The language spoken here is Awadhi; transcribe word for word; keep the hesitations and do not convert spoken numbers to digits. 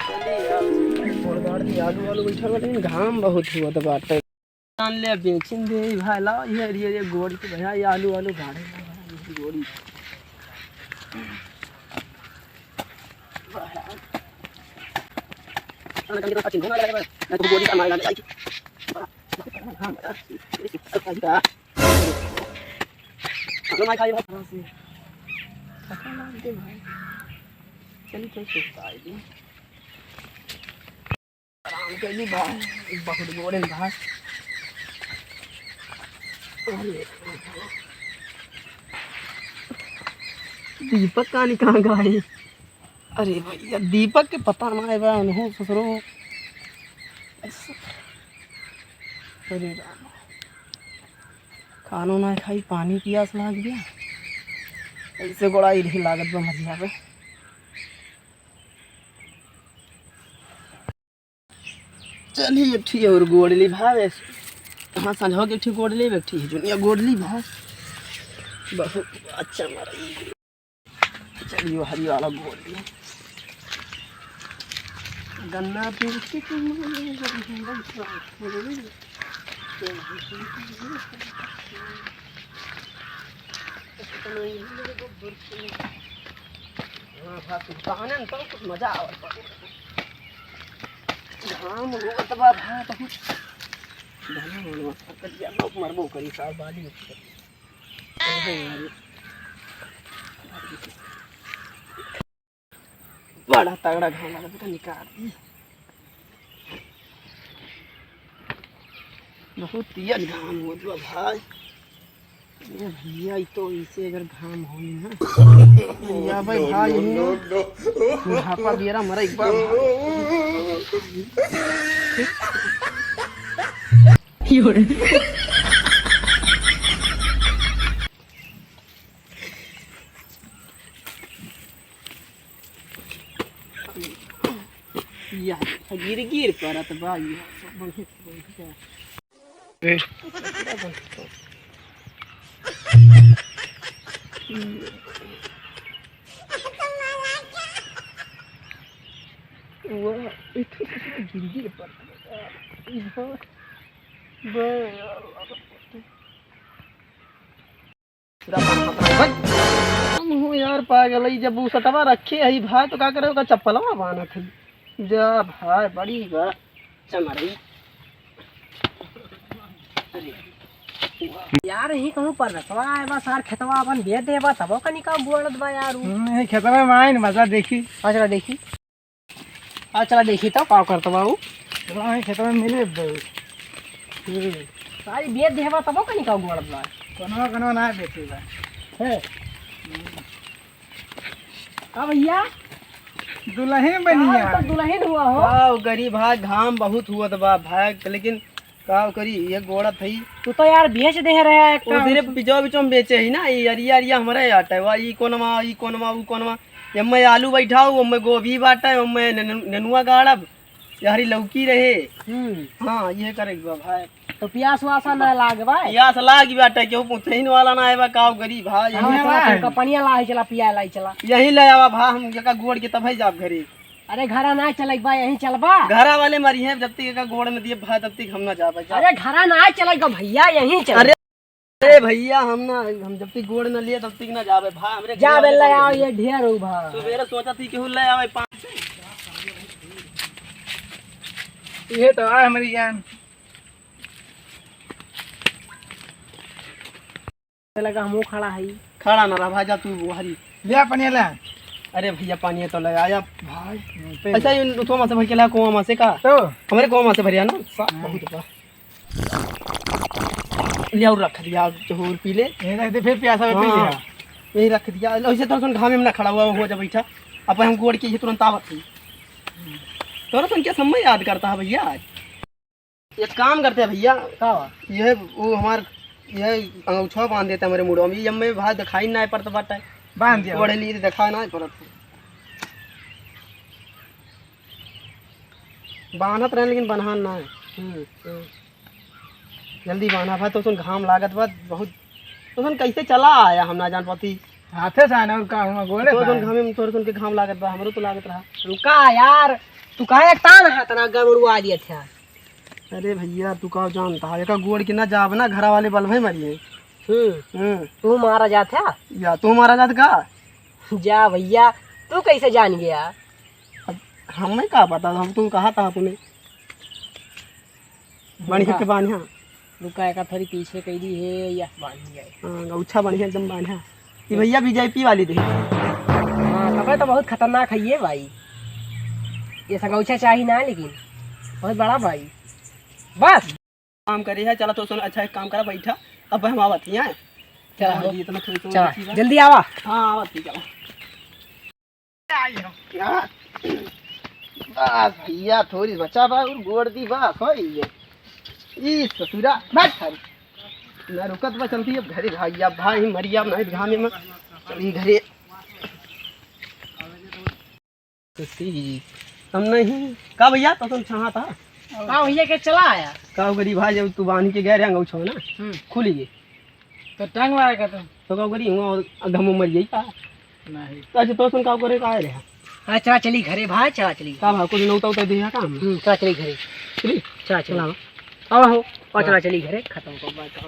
गोड़ गाड़ दी, आलू, आलू बैठल बा, लेकिन घाम बहुत हुआ तो बाटे। जान ले, बेचिन दे भाई, लाओ, ये, ये, ये गोड़ के भैया, ये आलू, आलू गाड़े, गोड़ी। आराम कर ली भाई, बहुत गोरे भाई। अरे, दीपक कहाँ, कहाँ गए? अरे भैया, दीपक के पता ना है बा, उन्हों ससुरो। अरे राम, खानो ना खाई, पानी पियास लाग गया। ऐसे गोड़ा इरही लागत बा मजिया पे। चलिए, एक ठी और गोड़ ली भाई। हाँ, संझवा के एक ठी गोड़ ली, एक ठी जुनिया गोड़ ली भाई। बहुत अच्छा मारा। चलिए, हरी वाला गोड़ ली। गन्ना पीस के तुम हाँ, भाई, तू कहने न तो कुछ मजा आवत बा। घाम होत बा भाई बहुत। घाम होत बा। कटिया लोग मरबो करी, सार बाली होत करी। बड़ा तगड़ा घाम लागत बा, निकाल दी। बहुत तेज घाम होत बा भाई। ए भैया, ई तो इसे अगर घाम होई ना, या भाई भाई, बुढ़ापा बियरा मरा एक बार। या, गिर गिर परत बा, या, बढ़िया से बैठ जा। वाह, इधर से गिर गिर परत बा, या, बा, या। हम हूँ यार पागल, ई जब बुसटवा रखे हई भाई, तो का करे, ओकर चप्पलवा बान्हत हई। जा भाई, बड़ी बा चमरई। अरे। यार, यही कहूँ पर रखवा है बा, सार खेतवा अपन बेच देबा, तबो कनी का गोड़त बा यार उ। हम्म, यही खेतवा में आइन, मजा देखी। अच्छा, देखी। आ, चला देखी तो का करत बा उ। चला, वहीं खेतवा में मिले बे। हम्म। सारी बेच देबा तबो कनी का गोड़त बा। कोनवा, कोनवा ना बेचे बा। है। का भैया? दुल्हन बनिया। का तो दुल्हन हुआ हो? वाह, गरीब भाई, घाम बहुत हुआ त बा भाई, लेकिन का करी, ये गोड़त हई। तू तो यार बेच दे रहे है एक वो काम। सिर्फ बीचो बीचो में बेचे ही ना, ये अरिया अरिया हमरे आटे, वा ई कोनवा, ई कोनवा, ऊ कोनवा। एम्मे आलू बैठा हो, ओम्मे गोभी बाटे, ओम्मे नेनु-, नेनुआ गाड़ब, यारी लौकी रहे। हम्म। हाँ, ये करे के बा भाई। तो प्यास वास ना लाग भाई? प्यास लाग बाटे, केहू पूछहिन वाला ना आए बा, का गरीब भाई। हाँ, यही चला, बा। तुमका पनिया लाई चला, पिया लाई चला। यही ले आवा भा, हम एका गोड़ के तब ही जाब घरे। अरे घरा ना चले बा, यहीं चलबा। घरा वाले मारी हैं, जब तक एका गोड़ न दिए भा, तब तक हम ना जाबे, जा। अरे घरा ना चले बा भैया, यहीं चल। अरे, अरे भैया, हम ना, हम जब तक गोड़ न लिए, तब तक ना जाबे भा, हमरे जा घर वाले बेल्ला बोल आओ, रहे हैं। ये ढेर हो भा। सुबेरे सोचा थी केहू ले आवे पाँच। ये तो आए हमारी जान। लगा हमहू खड़ा हई। खड़ा ना रह भाई, जा तू बाहरी। ले आ पनिया ले आ। अरे भैया, पानी तो ले आया भाई। हम्म, पे ऐसा ले। ही उठवा में से भर के ला, कुआं में से का? तो? हमरे कुआं में से भरिया ना, साफ हाँ। बहुत बा। ले और रख दिया, जहूर पी ले। ये रख दे, फिर प्यासा में पी हाँ, लिया। यही रख दिया। ऐसे तो सुन, घामे में ना खड़ा हुआ, हो जा बैठा। अब हम गोड़ के ये तुरंत आवत ही। तोरा सुन के समय याद करता है भैया आज। एक काम करते हैं भैया। का बा? ये वो हमार, ये अंगूछा बांध देते हमारे मुड़वा में, ये हमें भाई दिखाई ना पड़ता बाटे। बांध दिया। ओढ़े लिए तो दिखाई ना पड़त। बांधत रहे लेकिन बन्हान ना है। हम्म, हम्म। जल्दी बांधा भाई, तो सुन घाम लागत बा बहुत, तो सुन कैसे चला आया हम ना जान पाती। हाथे से आना और का हुआ, गोड़े तो से सुन आया। घामे में तोरे सुन के घाम लागत बा, हमरो तो लागत रहा। रुका यार, तू काहे तान है, तना गड़बड़ुआ दिया था? अरे भइया, तू का जानता है, एका गोड़ के ना जाब ना, घरा वाले बलभे मरी है। हम्म। हम्म। तू मारा जात है? या तू मारा जात का? जा भइया, तू कैसे जान गया? अब हमें का पता, हम तुम कहा था अपने। बढ़िया रुका। के बान्हा। रुका, एका थोड़ी पीछे कइ दी है, या बांध दिया है। हाँ, गौछा बढ़िया एकदम बान्हा। ये भइया वीआईपी वाली दे। हाँ, कपड़े तो बहुत खतरनाक है ये भाई। ये सब गौछा चाही ना, लेकिन बहुत बड़ा भाई। बस। काम करे है, चला तो सुन, अच्छा एक काम करा, बैठा, अब हम आवत ही हैं। चला हाँ, हो। ये तो मैं थोड़ी सी चला, देखी बा। जल्दी आवा। हाँ, आवत ही, चला। क्या? बस भइया, थोड़ी बचा बा और गोड़ दी बस, हो ये। ई ससुरा, बैठ थारी। ना रुकत बा, चलती अब घरे भाई, अब भाई मरिया, नहीं घामे में, चली घरे। सती, हम नहीं, का भइया, तो तुम छहा था? का भइया के चला आया? का गरीब भाई, जब तू बांध के गए रहे, अंगौछो ना, हम्म। खुली गई। तो टांग लगा के तो। तो का करी, हुआ घमो मर जाई का? नहीं। तो अच्छा, तो सुन का करे का रे? हाँ, चला चली घरे भाई, चला चली। का भा, कुछ नौता उता दिया का हम? हम्म, चला चली घरे। चली? चला चली। चला। आवा हो, और चला। चला चली घरे, खत्म कर बात।